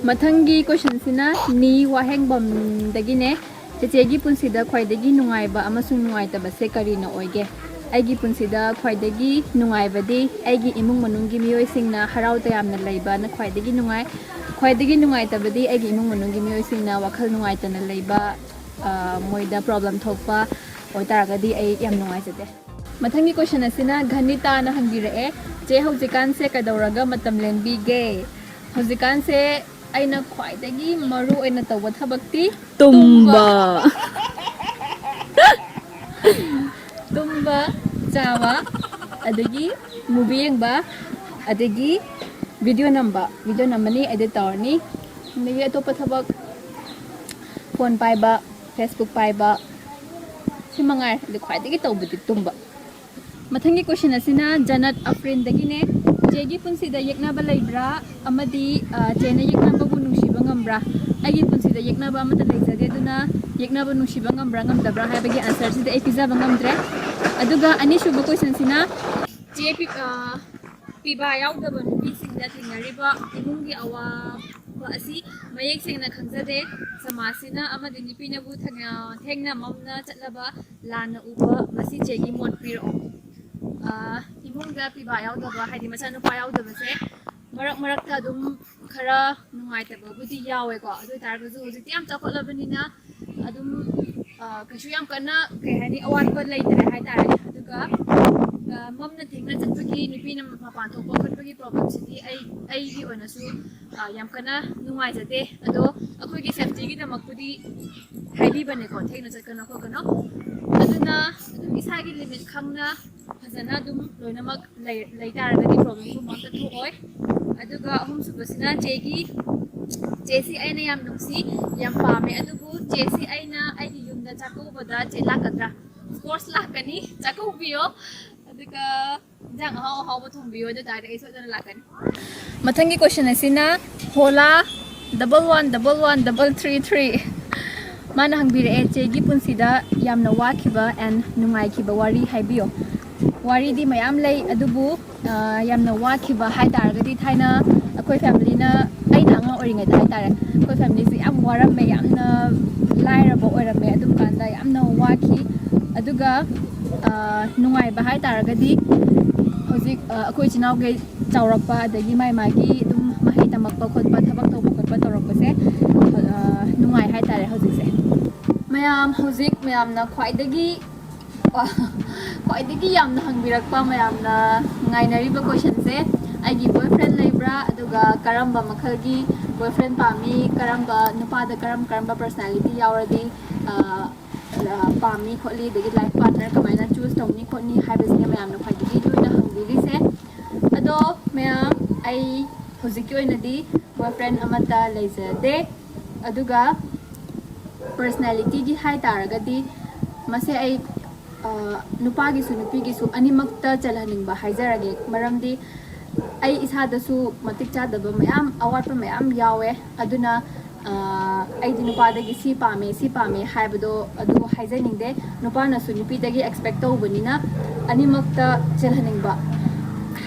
ꯃꯊꯪꯒꯤ ꯀꯣꯏꯁꯟꯁꯤꯅ ꯅꯤ ꯋꯥꯍꯦꯡꯕꯝꯗꯒꯤꯅꯦ꯫ "ꯆꯦꯆꯦꯒꯤ ꯄꯨꯟꯁꯤꯗ ꯈ꯭ꯋꯥꯏꯗꯒꯤ ꯅꯨꯡꯉꯥꯏꯕ ꯑꯃꯁꯨꯡ ꯅꯨꯡꯉꯥꯏꯇꯕꯁꯦ ꯀꯔꯤꯅ ꯑꯣꯏꯒꯦ?" ꯑꯩꯒꯤ ꯄꯨꯟꯁꯤꯗ ꯈ꯭ꯋꯥꯏꯗꯒꯤ ꯅꯨꯡꯉꯥꯏꯕꯗꯤ ꯑꯩꯒꯤ ꯏꯃꯨꯡ ꯃꯅꯨꯡꯒꯤ ꯃꯤꯑꯣꯏꯁꯤꯡꯅ ꯍꯔꯥꯎ ꯇꯌꯥꯝꯅ ꯂꯩꯕꯅ ꯈ꯭ꯋꯥꯏꯗꯒꯤ ꯅꯨꯡꯉꯥꯏ꯫ ꯈ꯭ꯋꯥꯏꯗꯒꯤ ꯅꯨꯡꯉꯥꯏꯇꯕꯗꯤ ꯑꯩꯒꯤ ꯏꯃꯨꯡ ꯃꯅꯨꯡꯒꯤ ꯃꯤꯑꯣꯏꯁꯤꯡꯅ ꯋꯥꯈꯜ ꯅꯨꯡꯉꯥꯏꯇꯅ ꯂꯩꯕ, ꯑ, ꯃꯣꯏꯗ ꯄ꯭ꯔꯣꯕ꯭ꯂꯦꯝ ꯊꯣꯛꯄ ꯑꯣꯏꯇꯥꯔꯒꯗꯤ ꯑꯩ ꯌꯥꯝ ꯅꯨꯡꯉꯥꯏꯖꯗꯦ꯫ ꯃꯊꯪꯒꯤ ꯀꯣꯏꯁꯟ ꯑꯁꯤꯅ ꯘꯅꯤꯇꯥꯅ ꯍꯪꯕꯤꯔꯛꯑꯦ, "ꯆꯦ, ꯍꯧꯖꯤꯛꯀꯥꯟꯁꯦ ꯀꯩꯗꯧꯔꯒ ꯃꯇꯝ ꯂꯦꯟꯕꯤꯒꯦ?" ꯍꯧꯖꯤꯛꯀꯥꯟꯁꯦ ꯑꯩꯅ ꯈ꯭ꯋꯥꯏꯗꯒꯤ ꯃꯔꯨ ꯑꯣꯏꯅ ꯇꯧꯕ ꯊꯕꯛꯇꯤ ꯇꯨꯝꯕ꯫ ꯇꯨꯝꯕ, ꯆꯥꯕ, ꯑꯗꯒꯤ movie ꯌꯦꯡꯕ, ꯑꯗꯒꯤ video ꯅꯝꯕ꯫ Video ꯅꯝꯃꯅꯤ, edit ꯇꯧꯔꯅꯤ, ꯑꯗꯒꯤ ꯑꯇꯣꯞꯄ ꯊꯕꯛ, phone ꯄꯥꯏꯕ, Facebook ꯄꯥꯏꯕ, ꯁꯤ ꯃꯉꯥꯏꯔꯦ꯫ ꯑꯗꯨ ꯈ꯭ꯋꯥꯏꯗꯒꯤ ꯇꯧꯕꯗꯤ ꯇꯨꯝꯕ꯫ ꯃꯊꯪꯒꯤ ꯀꯣꯏꯁꯟ ꯑꯁꯤꯅ ꯖꯅꯠ ꯑꯐ꯭ꯔꯤꯟꯗꯒꯤꯅꯦ꯫ "ꯆꯦꯒꯤ ꯄꯨꯟꯁꯤꯗ ꯌꯦꯛꯅꯕ ꯂꯩꯕ꯭ꯔꯥ? ꯑꯃꯗꯤ, ꯑ, ꯆꯦꯅ ꯌꯦꯛꯅꯕꯕꯨ ꯅꯨꯡꯁꯤꯕ ꯉꯝꯕ꯭ꯔꯥ?" ꯑꯩꯒꯤ ꯄꯨꯟꯁꯤꯗ ꯌꯦꯛꯅꯕ ꯑꯃꯠꯇ ꯂꯩꯖꯗꯦ, ꯑꯗꯨꯅ ꯌꯦꯛꯅꯕ ꯅꯨꯡꯁꯤꯕ ꯉꯝꯕ꯭ꯔꯥ ꯉꯝꯗꯕ꯭ꯔꯥ ꯍꯥꯏꯕꯒꯤ answer ꯁꯤꯗꯤ ꯑꯩ ꯄꯤꯖꯕ ꯉꯝꯗ꯭ꯔꯦ꯫ ꯑꯗꯨꯒ ꯑꯅꯤꯁꯨꯕ ꯀꯣꯏꯁꯟꯁꯤꯅ, ꯆꯦ ꯄꯤ-, ꯑ, ꯄꯤꯕꯥ ꯌꯥꯎꯗꯕ ꯅꯨꯄꯤꯁꯤꯡꯗ ꯊꯦꯡꯅꯔꯤꯕ ꯏꯃꯨꯡꯒꯤ ꯑꯋꯥꯕ ꯑꯁꯤ ꯃꯌꯦꯛ ꯁꯦꯡꯅ ꯈꯪꯖꯗꯦ꯫ ꯁꯃꯥꯖꯁꯤꯅ ꯑꯃꯗꯤ ꯅꯨꯄꯤꯅꯕꯨ ꯊꯦꯡꯅ-, ꯊꯦꯡꯅ ꯃꯝꯅ ꯆꯠꯂꯕ ꯂꯥꯟꯅ ꯎꯕ ꯃꯁꯤ ꯆꯦꯒꯤ ꯃꯣꯠ ꯄꯤꯔꯛꯑꯣ꯫ ꯑꯥ, ꯏꯃꯨꯡꯗ ꯄꯤꯕꯥ ꯌꯥꯎꯗꯕ, ꯍꯥꯏꯗꯤ ꯃꯆꯥꯅꯨꯄꯥ ꯌꯥꯎꯗꯕꯁꯦ ꯃꯔꯛ ꯃꯔꯛꯇ ꯑꯗꯨꯝ ꯈꯔ ꯅꯨꯡꯉꯥꯏꯇꯕꯕꯨꯗꯤ ꯌꯥꯎꯋꯦꯀꯣ꯫ ꯑꯗꯨ ꯑꯣꯏ ꯇꯥꯔꯒꯁꯨ ꯍꯧꯖꯤꯛꯇꯤ ꯌꯥꯝ ꯆꯥꯎꯈꯠꯂꯕꯅꯤꯅ ꯑꯗꯨꯝ, ꯑꯥ, ꯀꯩꯁꯨ ꯌꯥꯝ ꯀꯟꯅ, ꯀꯩ ꯍꯥꯏꯅꯤ, ꯑꯋꯥꯠꯄ ꯂꯩꯇ꯭ꯔꯦ ꯍꯥꯏꯇꯥꯔꯦ꯫ ꯑꯗꯨꯒ ꯃꯝꯅ ꯊꯦꯡꯅ ꯆꯠꯄꯒꯤ, ꯅꯨꯄꯤꯅ ꯃꯄꯥꯟ ꯊꯣꯛꯄ ꯈꯣꯠꯄꯒꯤ ꯄ꯭ꯔꯣꯕ꯭ꯂꯦꯝꯁꯤꯗꯤ ꯑꯩ ꯑꯩꯒꯤ ꯑꯣꯏꯅꯁꯨ ꯌꯥꯝ ꯀꯟꯅ ꯅꯨꯡꯉꯥꯏꯖꯗꯦ꯫ ꯑꯗꯣ ꯑꯩꯈꯣꯏꯒꯤ ꯁꯦꯐꯇꯤꯒꯤꯗꯃꯛꯄꯨꯗꯤ ꯍꯥꯏꯕꯤꯕꯅꯦꯀꯣ, ꯊꯦꯡꯅ ꯆꯠꯀꯅꯣ ꯈꯣꯠꯀꯅꯣ꯫ ꯑꯗꯨꯅ ꯑꯗꯨꯝ ꯏꯁꯥꯒꯤ ꯂꯤꯃꯤꯠ ꯈꯪꯅ ꯐꯖꯅ ꯑꯗꯨꯝ ꯂꯣꯏꯅꯃꯛ ꯂꯩ ꯂꯩ ꯇꯥꯔꯒꯗꯤ ꯄ꯭ꯔꯣꯕ꯭ꯂꯦꯝꯒꯨꯝꯕ ꯑꯝꯇ ꯊꯣꯛꯑꯣꯏ꯫ ꯑꯗꯨꯒ ꯑꯍꯨꯝꯁꯨꯕꯁꯤꯅ ꯆꯦꯒꯤ, ꯆꯦꯁꯤ ꯑꯩꯅ ꯌꯥꯝ ꯅꯨꯡꯁꯤ, ꯌꯥꯝ ꯄꯥꯝꯃꯦ꯫ ꯑꯗꯨꯕꯨ ꯆꯦꯁꯤ ꯑꯩꯅ ꯑꯩꯒꯤ ꯌꯨꯝꯗ ꯆꯥꯛꯀꯧꯕꯗ ꯆꯦ ꯂꯥꯛꯀꯗ꯭ꯔꯥ? Of course ꯂꯥꯛꯀꯅꯤ, ꯆꯥꯛꯀꯧꯕꯤꯌꯣ꯫ ꯑꯗꯨꯒ ꯏꯟꯖꯥꯡ ꯑꯍꯥꯎ ꯑꯍꯥꯎꯕ ꯊꯣꯡꯕꯤꯌꯣ, ꯑꯗꯨ ꯇꯥꯔꯗꯤ ꯑꯩ ꯁꯣꯏꯗꯅ ꯂꯥꯛꯀꯅꯤ꯫ ꯃꯊꯪꯒꯤ ꯀꯣꯏꯁꯟ ꯑꯁꯤꯅ ꯍꯣꯂꯥ double one double one double three three, ꯃꯥꯅ ꯍꯪꯕꯤꯔꯛꯑꯦ, "ꯆꯦꯒꯤ ꯄꯨꯟꯁꯤꯗ ꯌꯥꯝꯅ ꯋꯥꯈꯤꯕ and ꯅꯨꯡꯉꯥꯏꯈꯤꯕ ꯋꯥꯔꯤ ꯍꯥꯏꯕꯤꯌꯣ"꯫ ꯋꯥꯔꯤꯗꯤ ꯃꯌꯥꯝ ꯂꯩ, ꯑꯗꯨꯕꯨ ꯑ, ꯌꯥꯝꯅ ꯋꯥꯈꯤꯕ ꯍꯥꯏ ꯇꯥꯔꯒꯗꯤ, ꯊꯥꯏꯅ ꯑꯩꯈꯣꯏ ꯐꯦꯃꯤꯂꯤꯅ, ꯑꯩꯅ ꯑꯉꯥꯡ ꯑꯣꯏꯔꯤꯉꯩꯗ ꯍꯥꯏ ꯇꯥꯔꯦ, ꯑꯩꯈꯣꯏ ꯐꯦꯃꯤꯂꯤꯁꯦ ꯌꯥꯝ ꯋꯥꯔꯝꯃꯦ, ꯌꯥꯝꯅ ꯂꯥꯏꯔꯕ ꯑꯣꯏꯔꯝꯃꯦ꯫ ꯑꯗꯨꯝ ꯀꯥꯟꯗ ꯌꯥꯝꯅ ꯋꯥꯈꯤ꯫ ꯑꯗꯨꯒ ꯑ, ꯅꯨꯡꯉꯥꯏꯕ ꯍꯥꯏ ꯇꯥꯔꯒꯗꯤ, ꯍꯧꯖꯤꯛ ꯑ, ꯑꯩꯈꯣꯏ ꯏꯆꯤꯟ ꯏꯅꯥꯎꯈꯩ ꯆꯥꯎꯔꯛꯄ, ꯑꯗꯒꯤ ꯃꯥꯏ ꯃꯥꯒꯤ ꯑꯗꯨꯝ ꯃꯍꯩ ꯇꯝꯃꯛꯄ ꯈꯣꯠꯄ, ꯊꯕꯛ ꯇꯧꯕ ꯈꯣꯠꯄ ꯇꯧꯔꯛꯄꯁꯦ ꯑ, ꯅꯨꯡꯉꯥꯏ ꯍꯥꯏ ꯇꯥꯔꯦ ꯍꯧꯖꯤꯛꯁꯦ꯫ ꯃꯌꯥꯝ ꯍꯧꯖꯤꯛ ꯃꯌꯥꯝꯅ ꯈ꯭ꯋꯥꯏꯗꯒꯤ ꯈ꯭ꯋꯥꯏꯗꯒꯤ ꯌꯥꯝꯅ ꯍꯪꯕꯤꯔꯛꯄ, ꯃꯌꯥꯝꯅ ꯉꯥꯏꯅꯔꯤꯕ ꯀꯣꯏꯁꯟꯁꯦ, "ꯑꯩꯒꯤ ꯕꯣꯏ ꯐ꯭ꯔꯦꯟ ꯂꯩꯕ꯭ꯔꯥ? ꯑꯗꯨꯒ ꯀꯔꯝꯕ ꯃꯈꯜꯒꯤ ꯕꯣꯏ ꯐ꯭ꯔꯦꯟ ꯄꯥꯝꯃꯤ? ꯀꯔꯝꯕ ꯅꯨꯄꯥꯗ ꯀꯔꯝ ꯀꯔꯝꯕ ꯄꯔꯁꯅꯦꯂꯤꯇꯤ ꯌꯥꯎꯔꯗꯤ ꯑ, ꯑ, ꯄꯥꯝꯃꯤ ꯈꯣꯠꯂꯤ, ꯑꯗꯒꯤ ꯂꯥꯏꯐ ꯄꯥꯔꯠꯅꯔ ꯀꯃꯥꯏꯅ ꯆꯨꯁ ꯇꯧꯅꯤ ꯈꯣꯠꯅꯤ?" ꯍꯥꯏꯕꯁꯤꯅꯦ ꯃꯌꯥꯝꯅ ꯈ꯭ꯋꯥꯏꯗꯒꯤ ꯇꯣꯏꯅ ꯍꯪꯕꯤꯔꯤꯁꯦ꯫ ꯑꯗꯣ ꯃꯌꯥꯝ, ꯑꯩ ꯍꯧꯖꯤꯛꯀꯤ ꯑꯣꯏꯅꯗꯤ ꯕꯣꯏ ꯐ꯭ꯔꯦꯟ ꯑꯃꯠꯇ ꯂꯩꯖꯗꯦ꯫ ꯑꯗꯨꯒ ꯄꯔꯁꯅꯦꯂꯤꯇꯤꯒꯤ ꯍꯥꯏ ꯇꯥꯔꯒꯗꯤ, ꯃꯁꯦ ꯑꯩ ꯑ, ꯅꯨꯄꯥꯒꯤꯁꯨ ꯅꯨꯄꯤꯒꯤꯁꯨ ꯑꯅꯤꯃꯛꯇ ꯆꯜꯍꯟꯅꯤꯡꯕ ꯍꯥꯏꯖꯔꯒꯦ꯫ ꯃꯔꯝꯗꯤ ꯑꯩ ꯏꯁꯥꯗꯁꯨ ꯃꯇꯤꯛ ꯆꯥꯗꯕ ꯃꯌꯥꯝ, ꯑꯋꯥꯠꯄ ꯃꯌꯥꯝ ꯌꯥꯎꯋꯦ꯫ ꯑꯗꯨꯅ ꯑ, ꯑꯩꯗꯤ ꯅꯨꯄꯥꯗꯒꯤ ꯁꯤ ꯄꯥꯝꯃꯦ, ꯁꯤ ꯄꯥꯝꯃꯦ ꯍꯥꯏꯕꯗꯣ ꯑꯗꯨ ꯍꯥꯏꯖꯅꯤꯡꯗꯦ꯫ ꯅꯨꯄꯥꯅꯁꯨ ꯅꯨꯄꯤꯗꯒꯤ ꯑꯦꯛꯁꯄꯦꯛ ꯇꯧꯕꯅꯤꯅ ꯑꯅꯤꯃꯛꯇ ꯆꯜꯍꯟꯅꯤꯡꯕ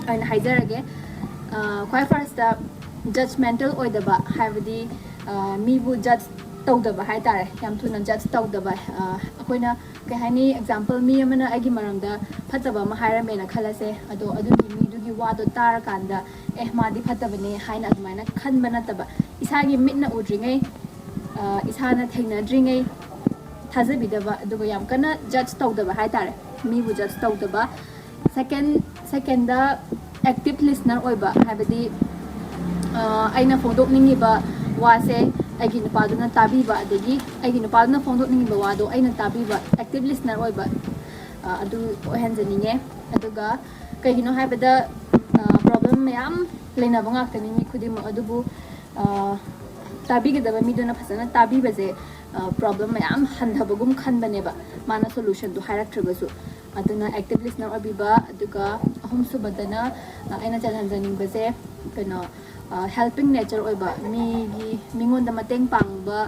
ꯑꯣꯏꯅ ꯍꯥꯏꯖꯔꯒꯦ꯫ ꯑ, ꯈ꯭ꯋꯥꯏ ꯐꯥꯔꯁꯇ, ꯖꯖꯃꯦꯟꯇꯦꯜ ꯑꯣꯏꯗꯕ, ꯍꯥꯏꯕꯗꯤ ꯑ, ꯃꯤꯕꯨ ꯖꯖ ꯇꯧꯗꯕ ꯍꯥꯏ ꯇꯥꯔꯦ, ꯌꯥꯝ ꯊꯨꯅ ꯖꯖ ꯇꯧꯗꯕ꯫ ꯑ, ꯑꯩꯈꯣꯏꯅ ꯀꯩ ꯍꯥꯏꯅꯤ, ꯑꯦꯛꯖꯥꯝꯄꯜ, ꯃꯤ ꯑꯃꯅ ꯑꯩꯒꯤ ꯃꯔꯝꯗ ꯐꯠꯇꯕ ꯑꯃ ꯍꯥꯏꯔꯝꯃꯦꯅ ꯈꯜꯂꯁꯦ, ꯑꯗꯣ ꯑꯗꯨꯒꯤ ꯃꯤꯗꯨꯒꯤ ꯋꯥꯗꯣ ꯇꯥꯔꯀꯥꯟꯗ, "ꯑꯦ, ꯃꯥꯗꯤ ꯐꯠꯇꯕꯅꯦ" ꯍꯥꯏꯅ ꯑꯗꯨꯃꯥꯏꯅ ꯈꯟꯕ ꯅꯠꯇꯕ, ꯏꯁꯥꯒꯤ ꯃꯤꯠꯅ ꯎꯗ꯭ꯔꯤꯉꯩ, ꯑ, ꯏꯁꯥꯅ ꯊꯦꯡꯅꯗ꯭ꯔꯤꯉꯩ ꯊꯥꯖꯕꯤꯗꯕ, ꯑꯗꯨꯒ ꯌꯥꯝ ꯀꯟꯅ ꯖꯖ ꯇꯧꯗꯕ ꯍꯥꯏ ꯇꯥꯔꯦ, ꯃꯤꯕꯨ ꯖꯖ ꯇꯧꯗꯕ꯫ Second, secondꯗ active listener ꯑꯣꯏꯕ, ꯍꯥꯏꯕꯗꯤ ꯑ, ꯑꯩꯅ ꯐꯣꯡꯗꯣꯛꯅꯤꯡꯉꯤꯕ ꯋꯥꯁꯦ ꯑꯩꯒꯤ ꯅꯨꯄꯥꯗꯨꯅ ꯇꯥꯕꯤꯕ, ꯑꯗꯒꯤ ꯑꯩꯒꯤ ꯅꯨꯄꯥꯗꯨꯅ ꯐꯣꯡꯗꯣꯛꯅꯤꯡꯉꯤꯕ ꯋꯥꯗꯣ ꯑꯩꯅ ꯇꯥꯕꯤꯕ, active listener ꯑꯣꯏꯕ, ꯑ, ꯑꯗꯨ ꯑꯣꯏꯍꯟꯖꯅꯤꯡꯉꯦ꯫ ꯑꯗꯨꯒ ꯀꯩꯒꯤꯅꯣ ꯍꯥꯏꯕꯗ, problem ꯃꯌꯥꯝ ꯂꯩꯅꯕ ꯉꯥꯛꯇꯅꯤ ꯃꯤ ꯈꯨꯗꯤꯡꯃꯛ, ꯑꯗꯨꯕꯨ ꯑ, ꯇꯥꯕꯤꯒꯗꯕ ꯃꯤꯗꯨꯅ ꯐꯖꯅ ꯇꯥꯕꯤꯕꯁꯦ problem ꯃꯌꯥꯝ ꯍꯟꯊꯕꯒꯨꯝ ꯈꯟꯕꯅꯦꯕ, ꯃꯥꯅ solutionꯗꯨ ꯍꯥꯏꯔꯛꯇ꯭ꯔꯒꯁꯨ꯫ ꯑꯗꯨꯅ active listener ꯑꯣꯏꯕꯤꯕ, ꯑꯗꯨꯒ ꯑꯍꯨꯝꯁꯨꯕꯗꯅ, ꯑ, ꯑꯩꯅ ꯆꯜꯍꯟꯖꯅꯤꯡꯕꯁꯦ ꯀꯩꯅꯣ, helping nature ꯑꯣꯏꯕ, ꯃꯤꯒꯤ, ꯃꯤꯉꯣꯟꯗ ꯃꯇꯦꯡ ꯄꯥꯡꯕ,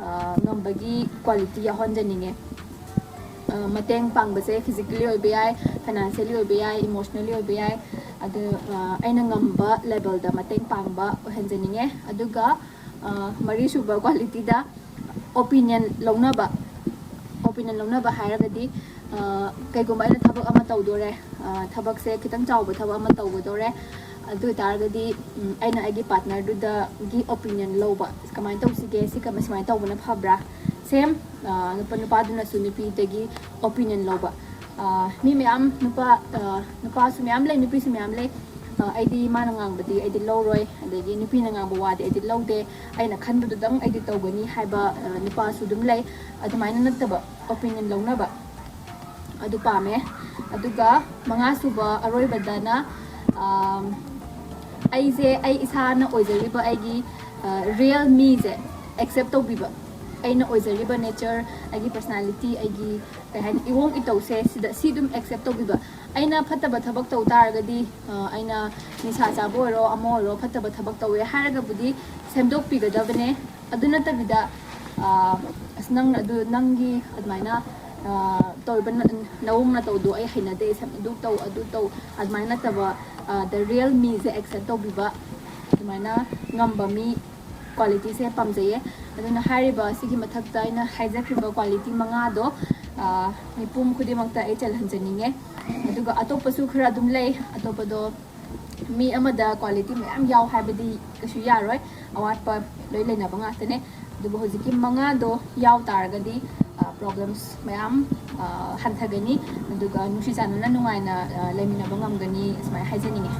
ꯑ, ꯉꯝꯕꯒꯤ quality ꯌꯥꯎꯍꯟꯖꯅꯤꯡꯉꯦ꯫ ꯑ, ꯃꯇꯦꯡ ꯄꯥꯡꯕꯁꯦ physically ꯑꯣꯏꯕ ꯌꯥꯏ, financially ꯑꯣꯏꯕ ꯌꯥꯏ, emotionally ꯑꯣꯏꯕ ꯌꯥꯏ꯫ ꯑꯗꯨ, ꯑ, ꯑꯩꯅ ꯉꯝꯕ levelꯗ ꯃꯇꯦꯡ ꯄꯥꯡꯕ ꯑꯣꯏꯍꯟꯖꯅꯤꯡꯉꯦ꯫ ꯑꯗꯨꯒ, ꯑ, ꯃꯔꯤꯁꯨꯕ qualityꯗ opinion ꯂꯧꯅꯕ꯫ Opinion ꯂꯧꯅꯕ ꯍꯥꯏꯔꯒꯗꯤ, ꯑ, ꯀꯩꯒꯨꯝꯕ ꯑꯩꯅ ꯊꯕꯛ ꯑꯃ ꯇꯧꯗꯣꯔꯦ, ꯑ, ꯊꯕꯛꯁꯦ ꯈꯤꯇꯪ ꯆꯥꯎꯕ ꯊꯕꯛ ꯑꯃ ꯇꯧꯒꯗꯣꯔꯦ, ꯑꯗꯨ ꯑꯣꯏꯇꯥꯔꯒꯗꯤ, ꯎꯝ, ꯑꯩꯅ ꯑꯩꯒꯤ partnerꯗꯨꯗꯒꯤ opinion ꯂꯧꯕ, ꯀꯃꯥꯏꯅ ꯇꯧꯁꯤꯒꯦ, ꯁꯤ ꯀꯃꯥꯏ-, ꯁꯨꯃꯥꯏꯅ ꯇꯧꯕꯅ ꯐꯕ꯭ꯔꯥ? Same, ꯑ, ꯅꯨꯄꯥ, ꯅꯨꯄꯥꯗꯨꯅꯁꯨ ꯅꯨꯄꯤꯗꯒꯤ opinion ꯂꯧꯕ꯫ ꯑ, ꯃꯤ ꯃꯌꯥꯝ, ꯅꯨꯄꯥ, ꯑ, ꯅꯨꯄꯥꯁꯨ ꯃꯌꯥꯝ ꯂꯩ, ꯅꯨꯄꯤꯁꯨ ꯃꯌꯥꯝ ꯂꯩ꯫ ꯑ, ꯑꯩꯗꯤ ꯃꯥꯅ ꯉꯥꯡꯕꯗꯤ ꯑꯩꯗꯤ ꯂꯧꯔꯣꯏ, ꯑꯗꯒꯤ ꯅꯨꯄꯤꯅ ꯉꯥꯡꯕ ꯋꯥꯗꯤ ꯑꯩꯗꯤ ꯂꯧꯗꯦ, ꯑꯩꯅ ꯈꯟꯕꯗꯨꯗꯪ ꯑꯩꯗꯤ ꯇꯧꯒꯅꯤ ꯍꯥꯏꯕ, ꯑ, ꯅꯨꯄꯥꯁꯨ ꯑꯗꯨꯝ ꯂꯩ꯫ ꯑꯗꯨꯃꯥꯏꯅ ꯅꯠꯇꯕ, opinion ꯂꯧꯅꯕ, ꯑꯗꯨ ꯄꯥꯝꯃꯦ꯫ ꯑꯗꯨꯒ ꯃꯉꯥꯁꯨꯕ, ꯑꯔꯣꯏꯕꯗꯅ, ꯑ, ꯑꯩꯁꯦ, ꯑꯩ ꯏꯁꯥꯅ ꯑꯣꯏꯖꯔꯤꯕ ꯑꯩꯒꯤ, ꯑ, real meꯁꯦ accept ꯇꯧꯕꯤꯕ꯫ ꯑꯩꯅ ꯑꯣꯏꯖꯔꯤꯕ nature, ꯑꯩꯒꯤ personality, ꯑꯩꯒꯤ, ꯀꯩ ꯍꯥꯏꯅꯤ, ꯏꯋꯣꯡ ꯏꯇꯧꯁꯦ ꯁꯤꯗ, ꯁꯤ ꯑꯗꯨꯝ accept ꯇꯧꯕꯤꯕ꯫ ꯑꯩꯅ ꯐꯠꯇꯕ ꯊꯕꯛ ꯇꯧ ꯇꯥꯔꯒꯗꯤ, ꯑ, ꯑꯩꯅ ꯅꯤꯁꯥ ꯆꯥꯕ ꯑꯣꯏꯔꯣ, ꯑꯃ ꯑꯣꯏꯔꯣ, ꯐꯠꯇꯕ ꯊꯕꯛ ꯇꯧꯋꯦ ꯍꯥꯏꯔꯒꯕꯨꯗꯤ ꯁꯦꯝꯗꯣꯛꯄꯤꯒꯗꯕꯅꯦ꯫ ꯑꯗꯨ ꯅꯠꯇꯕꯤꯗ, ꯑ, "ꯑꯁ, ꯅꯪ ꯑꯗꯨ, ꯅꯪꯒꯤ ꯑꯗꯨꯃꯥꯏꯅ, ꯑ, ꯇꯧꯔꯤꯕ ꯅ-, ꯅꯑꯣꯡ ꯅꯇꯧꯗꯣ ꯑꯩ ꯍꯩꯅꯗꯦ, ꯁꯦꯝ-, ꯑꯗꯨ ꯇꯧ, ꯑꯗꯨ ꯇꯧ", ꯑꯗꯨꯃꯥꯏꯅ ꯅꯠꯇꯕ, ꯑ, the real meꯁꯦ accept ꯇꯧꯕꯤꯕ, ꯑꯗꯨꯃꯥꯏꯅ ꯉꯝꯕ ꯃꯤ qualityꯁꯦ ꯄꯥꯝꯖꯩꯌꯦ꯫ ꯑꯗꯨꯅ ꯍꯥꯏꯔꯤꯕ ꯁꯤꯒꯤ ꯃꯊꯛꯇ ꯑꯩꯅ ꯍꯥꯏꯖꯈ꯭ꯔꯤꯕ quality ꯃꯉꯥꯗꯣ, ꯑ, ꯃꯤꯄꯨꯝ ꯈꯨꯗꯤꯡꯃꯛꯇ ꯑꯩ ꯆꯜꯍꯟꯖꯅꯤꯡꯉꯦ꯫ ꯑꯗꯨꯒ ꯑꯇꯣꯞꯄꯁꯨ ꯈꯔ ꯑꯗꯨꯝ ꯂꯩ꯫ ꯑꯇꯣꯞꯄꯗꯣ ꯃꯤ ꯑꯃꯗ quality ꯃꯌꯥꯝ ꯌꯥꯎ ꯍꯥꯏꯕꯗꯤ ꯀꯩꯁꯨ ꯌꯥꯔꯣꯏ, ꯑꯋꯥꯠꯄ ꯂꯣꯏ ꯂꯩꯅꯕ ꯉꯥꯛꯇꯅꯦ꯫ ꯑꯗꯨꯕꯨ ꯍꯧꯖꯤꯛꯀꯤ ꯃꯉꯥꯗꯣ ꯌꯥꯎ ꯇꯥꯔꯒꯗꯤ, ꯑ, problems ꯃꯌꯥꯝ, ꯑ, ꯍꯟꯊꯒꯅꯤ꯫ ꯑꯗꯨꯒ ꯅꯨꯡꯁꯤ ꯆꯥꯟꯅꯅ ꯅꯨꯡꯉꯥꯏꯅ, ꯑ, ꯂꯩꯃꯤꯟꯅꯕ ꯉꯝꯒꯅꯤ, ꯁꯨꯃꯥꯏꯅ ꯍꯥꯏꯖꯅꯤꯡꯉꯤ꯫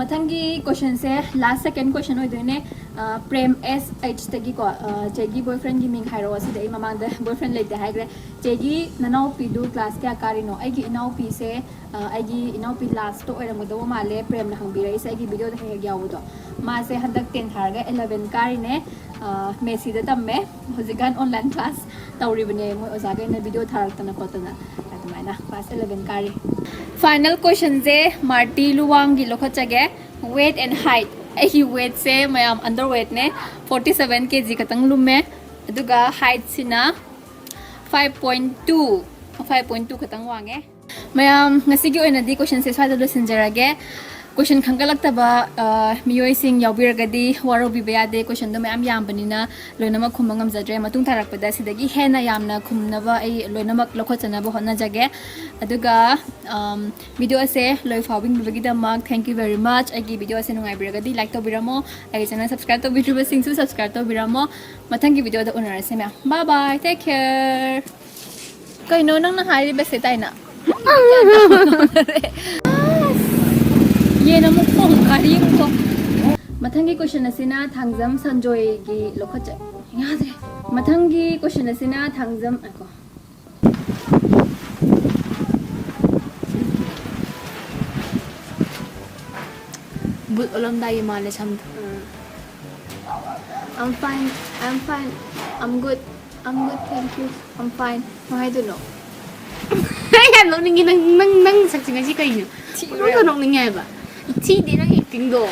ꯃꯊꯪꯒꯤ questionꯁꯦ last second question ꯑꯣꯏꯗꯣꯏꯅꯦ꯫ ꯑ, ꯄ꯭ꯔꯦꯝ S H ꯇꯒꯤꯀꯣ, ꯑ, "ꯆꯦꯒꯤ boyfriendꯒꯤ ꯃꯤꯡ ꯍꯥꯏꯔꯛꯑꯣ", ꯁꯤꯗ ꯑꯩ ꯃꯃꯥꯡꯗ boyfriend ꯂꯩꯇꯦ ꯍꯥꯏꯈ꯭ꯔꯦ꯫ "ꯆꯦꯒꯤ ꯅꯅꯥꯎꯄꯤꯗꯨ class ꯀꯌꯥ ꯀꯥꯔꯤꯅꯣ?" ꯑꯩꯒꯤ ꯏꯅꯥꯎꯄꯤꯁꯦ, ꯑ, ꯑꯩꯒꯤ ꯏꯅꯥꯎꯄꯤ lastꯇ ꯑꯣꯏꯔꯝꯒꯗꯧꯕ ꯃꯥꯜꯂꯦ ꯄ꯭ꯔꯦꯝꯅ ꯍꯪꯕꯤꯔꯛꯏꯁꯦ, ꯑꯩꯒꯤ videoꯗ ꯍꯦꯛ ꯍꯦꯛ ꯌꯥꯎꯕꯗꯣ꯫ ꯃꯥꯁꯦ ꯍꯟꯗꯛ ten ꯊꯥꯔꯒ eleven ꯀꯥꯔꯤꯅꯦ꯫ ꯑ, ꯃꯦꯁꯤꯗ ꯇꯝꯃꯦ꯫ ꯍꯧꯖꯤꯛꯀꯥꯟ online class ꯇꯧꯔꯤꯕꯅꯦ, ꯃꯣꯏ ꯑꯣꯖꯥꯈꯩꯅ video ꯊꯥꯔꯛꯇꯅ ꯈꯣꯠꯇꯅ꯫ ꯑꯗꯨꯃꯥꯏꯅ class eleven ꯀꯥꯔꯤ꯫ Final questionꯁꯦ ꯃꯥꯔꯇꯤ ꯂꯨꯋꯥꯡꯒꯤ ꯂꯧꯈꯠꯆꯒꯦ꯫ Weight and height꯫ ꯑꯩꯒꯤ weightꯁꯦ ꯃꯌꯥꯝ underweightꯅꯦ, forty seven K G ꯈꯛꯇꯪ ꯂꯨꯝꯃꯦ꯫ ꯑꯗꯨꯒ heightꯁꯤꯅ five point two, five point two ꯈꯛꯇꯪ ꯋꯥꯡꯉꯦ꯫ ꯃꯌꯥꯝ, ꯉꯁꯤꯒꯤ ꯑꯣꯏꯅꯗꯤ questionꯁꯦ ꯁ꯭ꯋꯥꯏꯗ ꯂꯣꯏꯁꯤꯟꯖꯔꯒꯦ꯫ Question ꯈꯪꯒꯠꯂꯛꯇꯕ, ꯑ, ꯃꯤꯑꯣꯏꯁꯤꯡ ꯌꯥꯎꯕꯤꯔꯒꯗꯤ ꯋꯥꯔꯧꯕꯤꯕ ꯌꯥꯗꯦ, questionꯗꯣ ꯃꯌꯥꯝ ꯌꯥꯝꯕꯅꯤꯅ ꯂꯣꯏꯅꯃꯛ ꯈꯨꯝꯕ ꯉꯝꯖꯗ꯭ꯔꯦ꯫ ꯃꯇꯨꯡ ꯇꯥꯔꯛꯄꯗ ꯁꯤꯗꯒꯤ ꯍꯦꯟꯅ ꯌꯥꯝꯅ ꯈꯨꯝꯅꯕ ꯑꯩ ꯂꯣꯏꯅꯃꯛ ꯂꯧꯈꯠꯆꯅꯕ ꯍꯣꯠꯅꯖꯒꯦ꯫ ꯑꯗꯨꯒ, ꯑꯝ, video ꯑꯁꯦ ꯂꯣꯏ ꯐꯥꯎꯕꯤꯕꯒꯤꯗꯃꯛ thank you very much꯫ ꯑꯩꯒꯤ video ꯑꯁꯦ ꯅꯨꯡꯉꯥꯏꯕꯤꯔꯒꯗꯤ like ꯇꯧꯕꯤꯔꯝꯃꯣ, ꯑꯩꯒꯤ channel subscribe ꯇꯧꯕꯤꯗ꯭ꯔꯤꯕꯁꯤꯡꯁꯨ subscribe ꯇꯧꯕꯤꯔꯝꯃꯣ꯫ ꯃꯊꯪꯒꯤ videoꯗ ꯎꯅꯔꯁꯦ ꯃꯌꯥꯝ꯫ Bye bye, take care꯫ ꯀꯩꯅꯣ ꯅꯪꯅ ꯍꯥꯏꯔꯤꯕꯁꯦ, ꯇꯥꯏꯅ? ꯌꯦꯟ ꯑꯃꯨꯛ ꯈꯣꯡ, ꯒꯥꯔꯤ ꯑꯃꯨꯛ ꯊꯣꯛ꯫ ꯃꯊꯪꯒꯤ question ꯑꯁꯤꯅ ꯊꯥꯡꯖꯝ ꯁꯟꯖꯣꯏꯒꯤ ꯂꯧꯈꯠꯆ-, ꯌꯥꯗ꯭ꯔꯦ꯫ ꯃꯊꯪꯒꯤ question ꯑꯁꯤꯅ ꯊꯥꯡꯖꯝ, ꯉꯥꯏꯈꯣ꯫ ꯕꯨꯠ ꯑꯣꯜꯂꯝꯗꯥꯏꯒꯤ ꯃꯥꯜꯂꯦ ꯁꯝꯗꯣ꯫ I'm fine, I'm fine, I'm good, I'm good, thank you, I'm fine꯫ ꯀꯃꯥꯏ ꯍꯥꯏꯗꯣꯏꯅꯣ? ꯑꯩ ꯌꯥꯝ ꯅꯣꯛꯅꯤꯡꯉꯤ꯫ ꯅꯪ, ꯅꯪ, ꯅꯪ ꯁꯛꯁꯦ ꯉꯁꯤ ꯀꯩꯅꯣ? ꯊꯤꯕ꯭ꯔꯥ? ꯄꯨꯡꯅꯣꯛꯇ ꯅꯣꯛꯅꯤꯡꯉꯦ ꯍꯥꯏꯕ꯫ ꯊꯤꯗꯦ ꯅꯪ actingꯗꯣ꯫